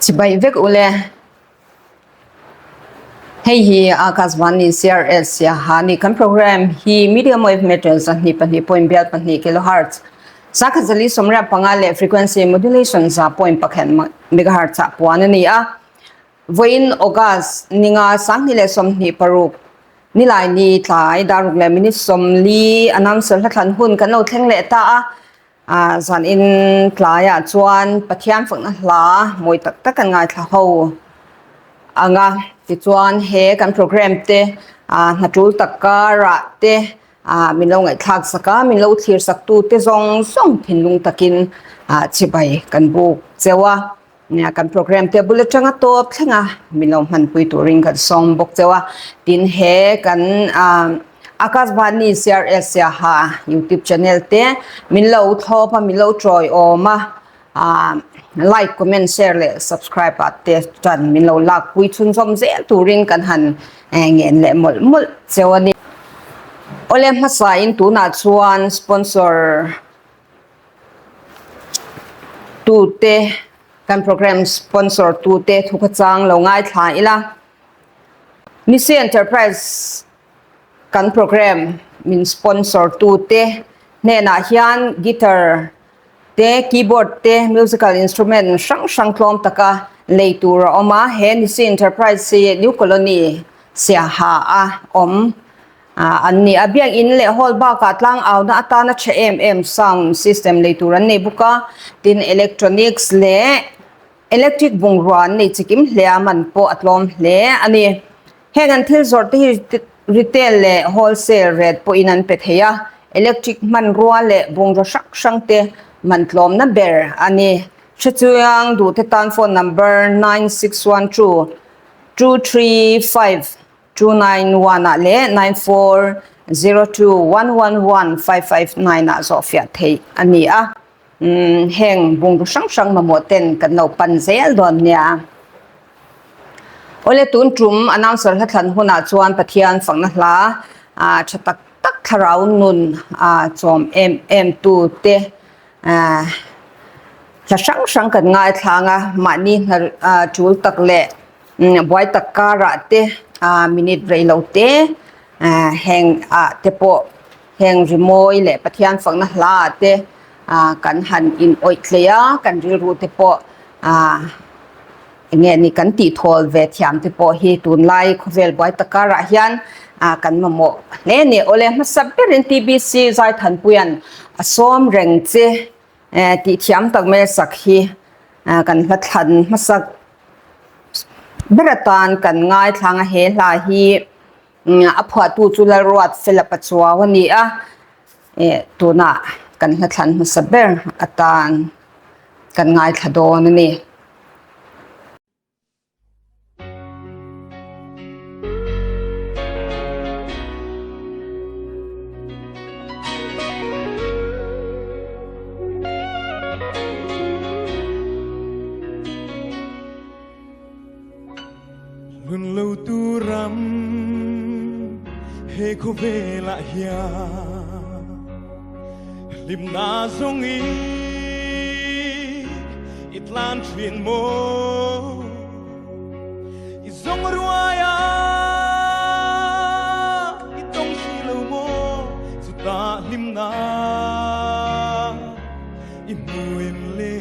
Chibai vek ule. Hei hi Akashvani CRS Siaha ni kan program hi medium wave meter 2.2 point bial 2 kilohertz sakhat 485 leh frequency modulation 1.1 megahertz ah puan a ni a. Vawiin August ninga 2026 Nilaini tlai daruk leh minute 40 announcer hlathlan hun kan lo thleng leh ta a. Zanin tlaiah chuan Pathian fakna hla mawi tak tak kan ngaithla ho ang a, tichuan he kan program te hna tul tak karah te min lo ngaihthlak sak a, min lo thlir sak tu te zawng zawng thinlung takin chibai kan buk cheu a. Nia kan program te bul atanga tawp thleng a min lo hmanpui turin kan sawm bawk cheu a, tin he kan Akashvani CRS Siaha YouTube channel te min lo thlawp a min lo tawiawm a like comment share leh subscribe ah te tan min lo lakpui chhunzawm zel turin kan han ngen leh mawlh mawlh cheu a ni. Awle hmasa in tunah chuan sponsor Tute kan program sponsor tute thu kha chang lo ngaithla ila. Nisi Enterprise kan program min sponsor tute hnenah hian guitar te keyboard te musical instrument hrang hrang tlawm taka lei tur a awm a. He Nisi Enterprise hi New Colony Siaha a awm. An ni a, biakinn leh hall bakah tlang auna atana tha em em sound system lei tur an nei bawk a, tin electronics leh electric bungrua an nei chikim hle a, man pawh a tlawm hle a ni. Heng an thil zawrh te hi retail leh wholesale rate pawhin an pe thei a, electric hmanrua leh bungraw hrang hrang te man tlawmna ber a ni. Hrechuang duhte tan phone number 9612 235 291 ah leh 9402111559 ah zawhfiah theih a ni a. Heng bungraw hrang hrang mamawh ten kan lo pan zel dawn nia. Awle tun tum announcer hla thlan hunah chuan Pathian fakna hla tha tak tak thlarau nun chawm em em tu te hla hrang hrang kan ngaithlang a, mahni hna tul tak leh Buai tak karah te minute rei lo te heng ah te pawh heng rimawi leh Pathian fakna hla ah te kan han in awih tlei a, kan rilru te pawh eng nge ni kan tih thawl ve thiam te pawh hi tunlai khawvel buai tak karah hian kan mamawh hle a ni. Awle hmasa berin TBC Zaithanpuia'n a sawm reng che. Tih thiam tak mai a sak hi kan hla thlan hmasak ber atan kan ngaithlang a, he hla hi a phuahtu chu Lalruat Fela Pachuau a ni a, tunah kan hla thlan hmasa ber atan kan ngaithla dawn a ni. Hun lo tu ram he khawvelah hian hlimna zawng i I tlan thin maw I zawng ruai a I tawng si lo maw Chutah hlimna I hmu em le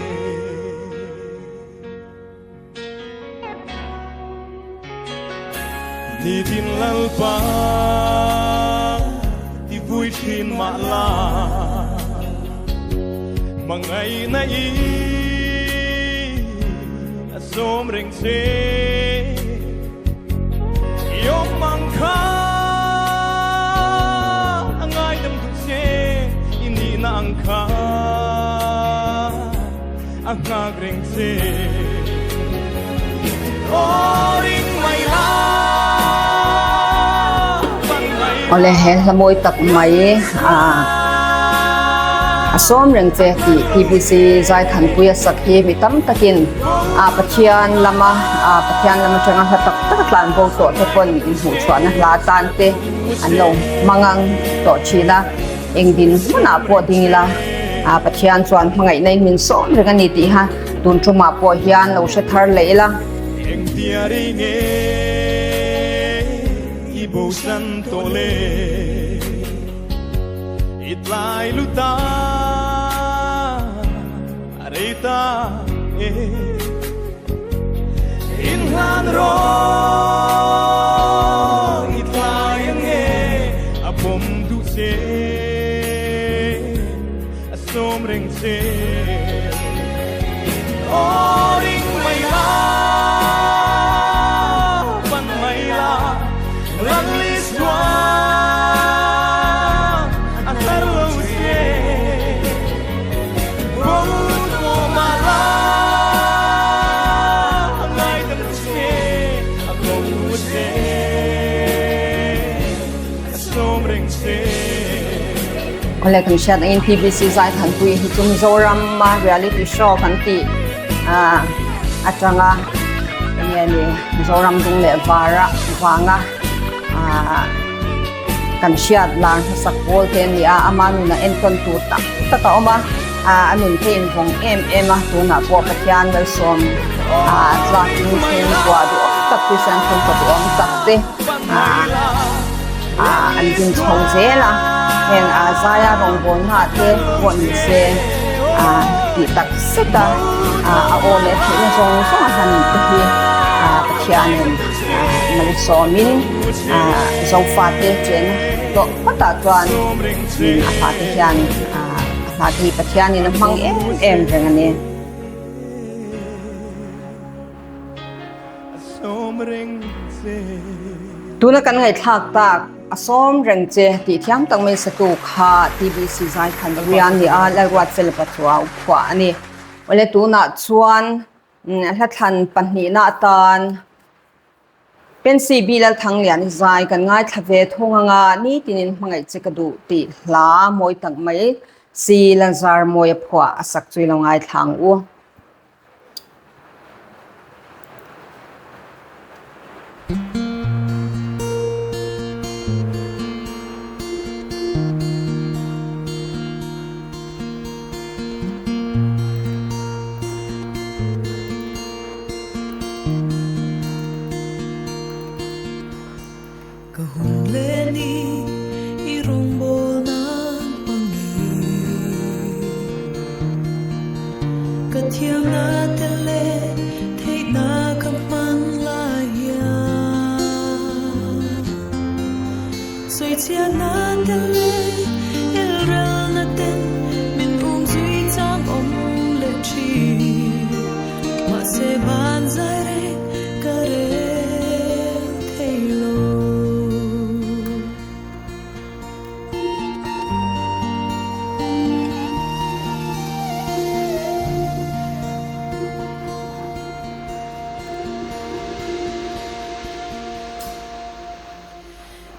Nitin Lalpa ti vui thin mah la Hmangaihna i a sawm reng che I awm ang kha a ngaidam duh che I nihna ang kha A nghak reng che Aw ring mai la pan mai la Awle he hla mawi tak mai a sawm reng che tih TBC Zaithanpui a sak hi mi tam takin a Pathian lama a Pathian lam atanga hla tak tak a tlan bo tawh te pawn inhmuhchhuahna hla atan te an lo hmang ang tawh thin a. Eng din hmunah pawh ding ila, Pathian chuan hmangaihna in min sawm reng a ni tih kha Tun tumah pawh hian lo hre thar leh ila. Engtia rei nge i bosan tawh le? I tlai lut a, a rei ta e. Inhlan rawh i tlai ang e, a pawm duh che, a sawm reng che. Aw ring mai la, pan mai la, Lal Isua a thar lo che. Bo tawh mah la, ngaidam che, a ko che, a sawm reng che. Awle kan hriat angin PBC Zaithanpui hi chu Mizoram a reality show kan tih atanga enge ni Mizoram dung leh vara vanga kan hriat lar hmasak pawl te a ni a, ama nunah enkawn tur tak tak a awm a, a nun te invawng em em a, tunah pawh Pathian malsawm tlakin chhungkua duhawm tak Kristian chhungkua duhawm tak te an din chho zel a, heng zaia rawngbawlna ah te pawh ni se tih tak zet a a aw leh theihna zawng zawng a hlan te hi Pathianin Malsawmin Zofate chenna tawh phawtah chuan a hlate hian a hlate hi Pathianin a hmang em em reng a ni. Tuna kan ngaihthlak tak a sawm reng che tih thiam tak mai satu kha TBC Zaikhan Rian ni a Lalruatfela Pachuau phuah a ni. Awle tunah chuan Hlathlan pahnihna atan Pensy Bi Lalthanglian zai kan ngaithla ve thung anga nitinin hmangaih che ka duh tih hla mawi tak mai si Lazar Mawia phuah a sak chu i lo ngaithla ang u. Ka hun leh ni i rawngbâwl nan hmangin ka thiamna te leh theihna ka hman lai hian sawichhiatna te leh elrelna ten min umzui chang awm leh thin. Mahse ban zai reng ka rel thei lo.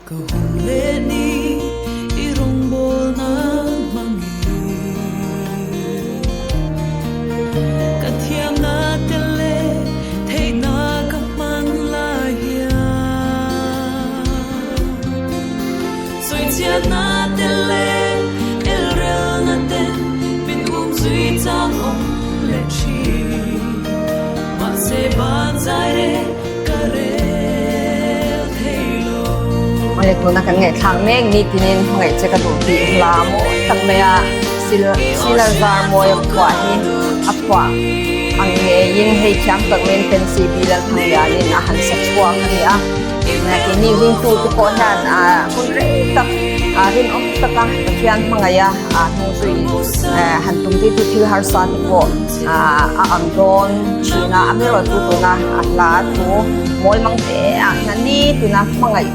Ka hun leh ni i rawngbâwl nan hmangin ka thiamna te leh theihna ka hman lai hian sawichhiatna te leh elrelna ten min umzui chang awm leh thin. Mahse ban zai reng ka rel thei lo. Awle tuna kan ngaihthlak mek nitinin hmangaih che ka duh tih hla mawi tak mai a Sila zar mawi a phuah hi a phuah ang ngeiin hei thiam tak maiin Pensy Bi Lalthanglianin a han sa chhuak a ni a. Keini ringtute pawh hian hun rei tak rinawm taka Pathian hmangaih a hnungzui han tum tih chu thil harsa te pawh a ang dawn thin a, amaherawhchu chu tuna a hla thu mawi mang te ah hian nitin a hmangaih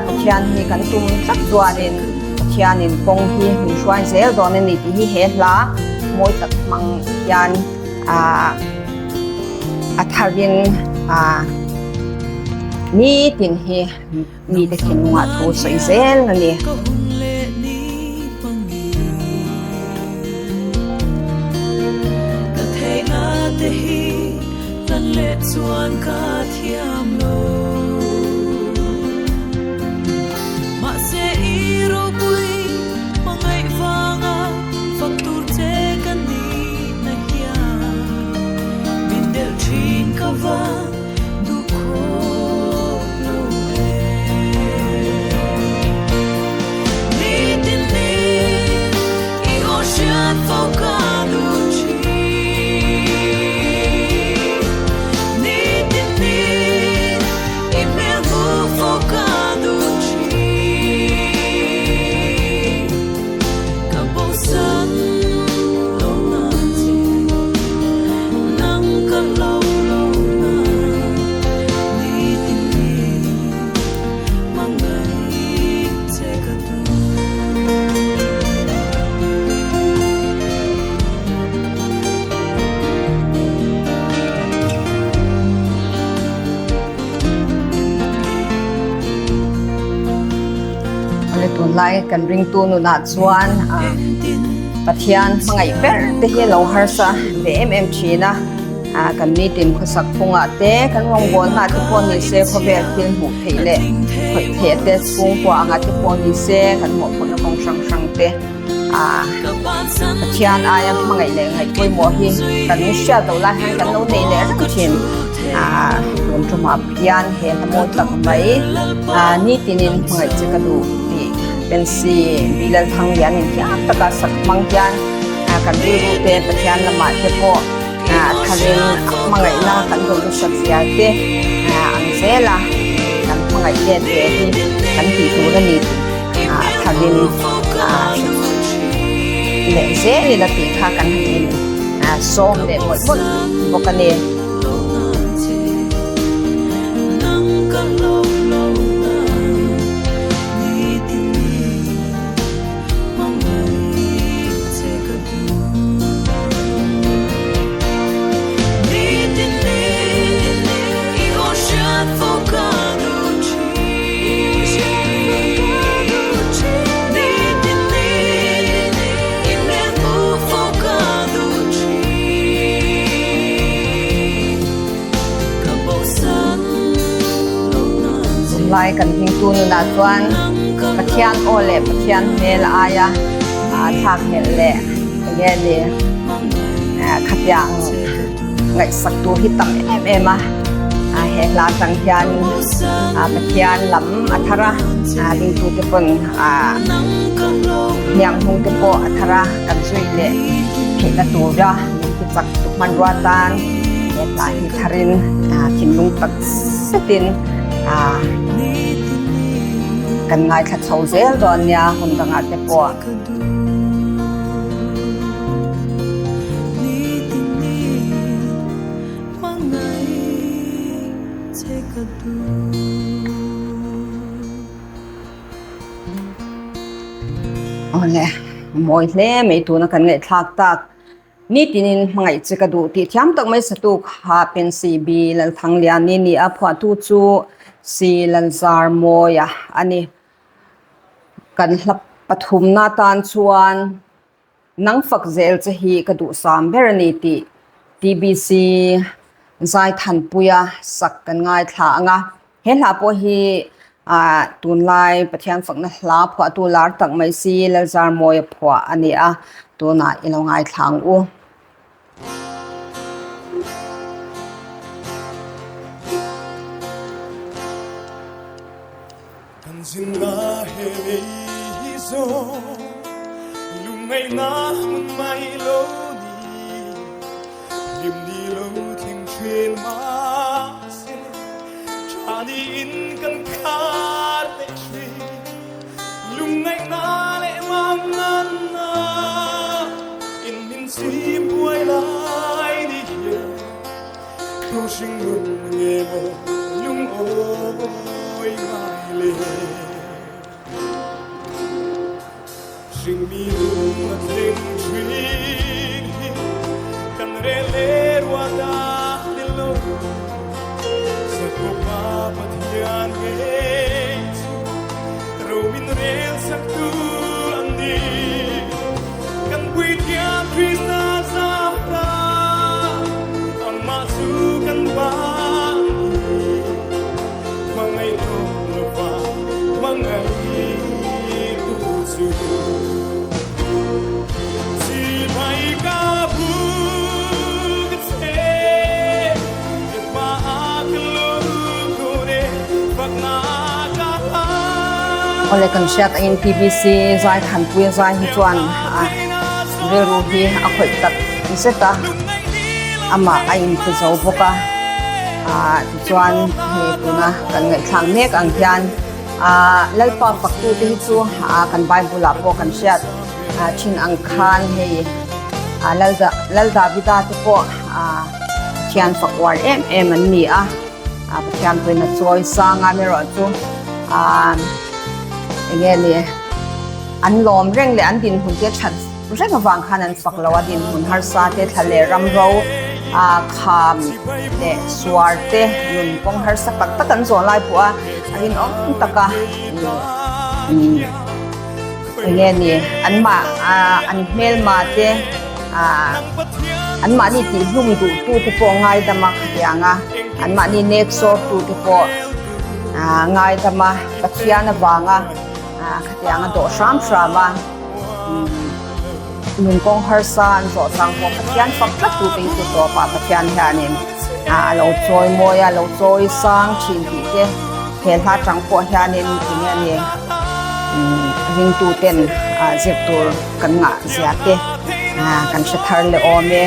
Pathian hi kan tum tlat chuanin Pathianin kawng hi min hruai zel dawn a ni tih hi he hla mawi tak hmang hian a tharin nitin hi mite thinlungah thu sawi zel a ni. Tunlai kan ringtu nunah chuan Pathian hmangaih ber te hi a lo harsa ve em em thin a, kan nitin khawsak phungah te kan rawngbawlna te pawh ni se khawvel thil hmuh theih leh khawih theih te chhungkua anga te pawh ni se kan mawhphurhna kawng hrang hrang te Pathian aia hmangaih leh ngaih pawimawh hi kan hriat loh lai hian kan lo nei leh reng thin. Tun tumah hian he hla mawi tak mai nitinin hmangaih che ka duh tih Pensy Bilalthanglian in thiam taka sak hmang hian kan rilru te Pathian lamah te pawh a tharin a hmangaihna kan rawn hriat zia te ang zel a kan hmangaih let ve hi kan tih tur a ni tih a tharin leh zelin a tih kha kan han in sawm leh mawlh mawlh bawk a ni. Tunlai kan hmingtu nunah chuan Pathian aw leh Pathian hmel aia thlak nghelh leh enge ni khatiang ngaihsak tur hi tam em em a he hla atang hian Pathian lam a thar a ringtute pawn hniang hnung te pawh a thar a kan zui leh theihna tura min ti chak tu hmanrua tan he hla hi tharin thinlung tak zetin kan ngaithla chho zel dawn nia hun dangah te pawh. Awle, mawi hle mai tuna kan ngaihthlak tak. Nitinin hmangaih che ka duh tih thiam tak mai satu kha Pensy B Lalthangliani ni a phuahtu chu Si Lalzarmawia a ni. Kan hla pathumna tan chuan nang fak zel che hi ka duhsam ber a ni tih TBC Zaithanpuia sak kan ngaithla ang a. He hla pawh hi tunlai Pathian fakna hla phuahtu lar tak mai si Lalzarmawia phuah a ni a, tunah i lo ngaithla ang u. Kan zinna he lei hi zawng lungngaihna hmun mai lo ni hlim ni lo thleng thin mahse tha niin kan khar leh thin lungngaihna leh manganna in min chim buai lai ni hian Thu hring nun nge maw lungawi ngai le Hring mi lung a thleng thin hi kan rel le rua ta ni lo Zakopa Pathian ngei chu ro min rel sak tu an ni Kan puithiam Krista zahra amah chu kan pa a ni. Hmangaih tawp lova hmangaihtu chu chibai ka buk che i hmaah ka lungkhur e fakna ka hlan. Awle kan hriat angin TBC Zaithanpuia zai hi chuan rilru hi a khawih tak zet a, amah a inti zo bawk a, tichuan hei tuna kan ngaihthlak mek ang hian Lalpa faktute hi chu kan Bible ah pawh kan hriat thin ang khan hei Lal Davida te pawh Pathian fak uar em em an ni a, Pathian pawhin a chawi sang a, amaherawhchu enge ni. An lawm reng leh an dinhmun te that reng avang khan an fak lo a, dinhmun harsa te, thla leh ram ro, kham leh suar te, nun kawng harsa tak tak an zawh lai pawh a, a rinawm taka. Enge ni anmah an hmelma te anmahni tihhlum duhtu te pawh ngaidam a khatiang a, anmahni nek sawrtu te pawh ngaidam a, Pathian avanga khatiang a dawh hram hram a. Nungkawng harsa an zawh chang pawh Pathian fak tlat tu te hi chu tawpah Pathian hianin a lo chawi mawi a, a lo chawi sang thin tih te he hla chang pawh hianin eng nge ni ringtu ten zir tur kan ngah zia te kan hre thar leh awm e.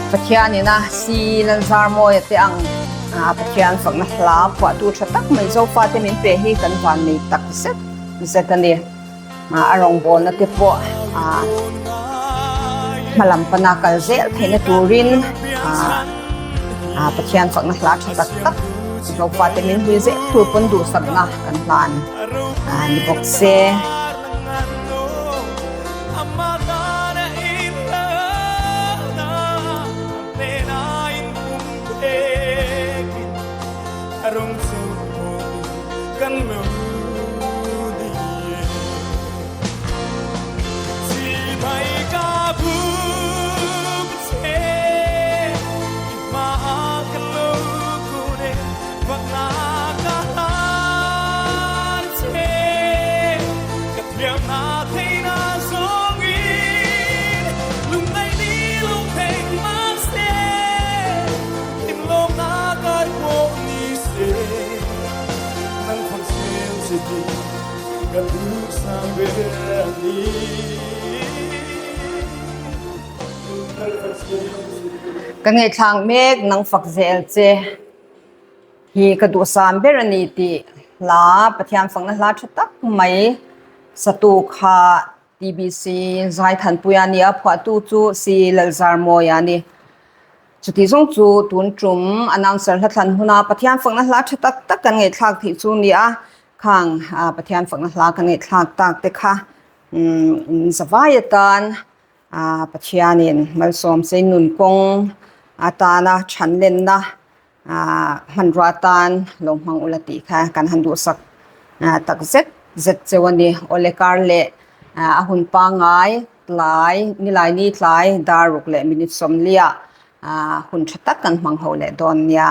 Pathian ina si Lalzarmawia te ang Pathian fakna hla phuahtu tha tak mai Zofate min pe hi kan van nei tak zet zet a ni. A rawngbawlna te pawh hmalam pana kal zel theihna turin Pathian fakna hla tha tak tak Zofate min hlui zel tur pawn duhsakna kan hlan ni bawk se. Ka ngaihthlak mek nang fak zel che hi ka duhsam ber a ni tih hla Pathian fakna hla tha tak mai satu kha TBC Zaithanpuia a ni a, phuahtu chu Si Lalzarmawia a ni. Chuti zawng chu tun tum announcer hla thlan huna Pathian fakna hla tha tak tak kan ngaihthlak theih chu ni a, khang Pathian fakna hla kan ngaihthlak tak te kha in zavai atan Pathianin malsawm che nun kawng atana thanlenna hmanrua atan lo hmang ula tih kha kan han duhsak tak zet zet cheu a ni. Awle kar leh a hun pangngai tlai Nilaini tlai dar ruk leh minute sawmliah hun tha tak kan hmang ho leh dawn nia.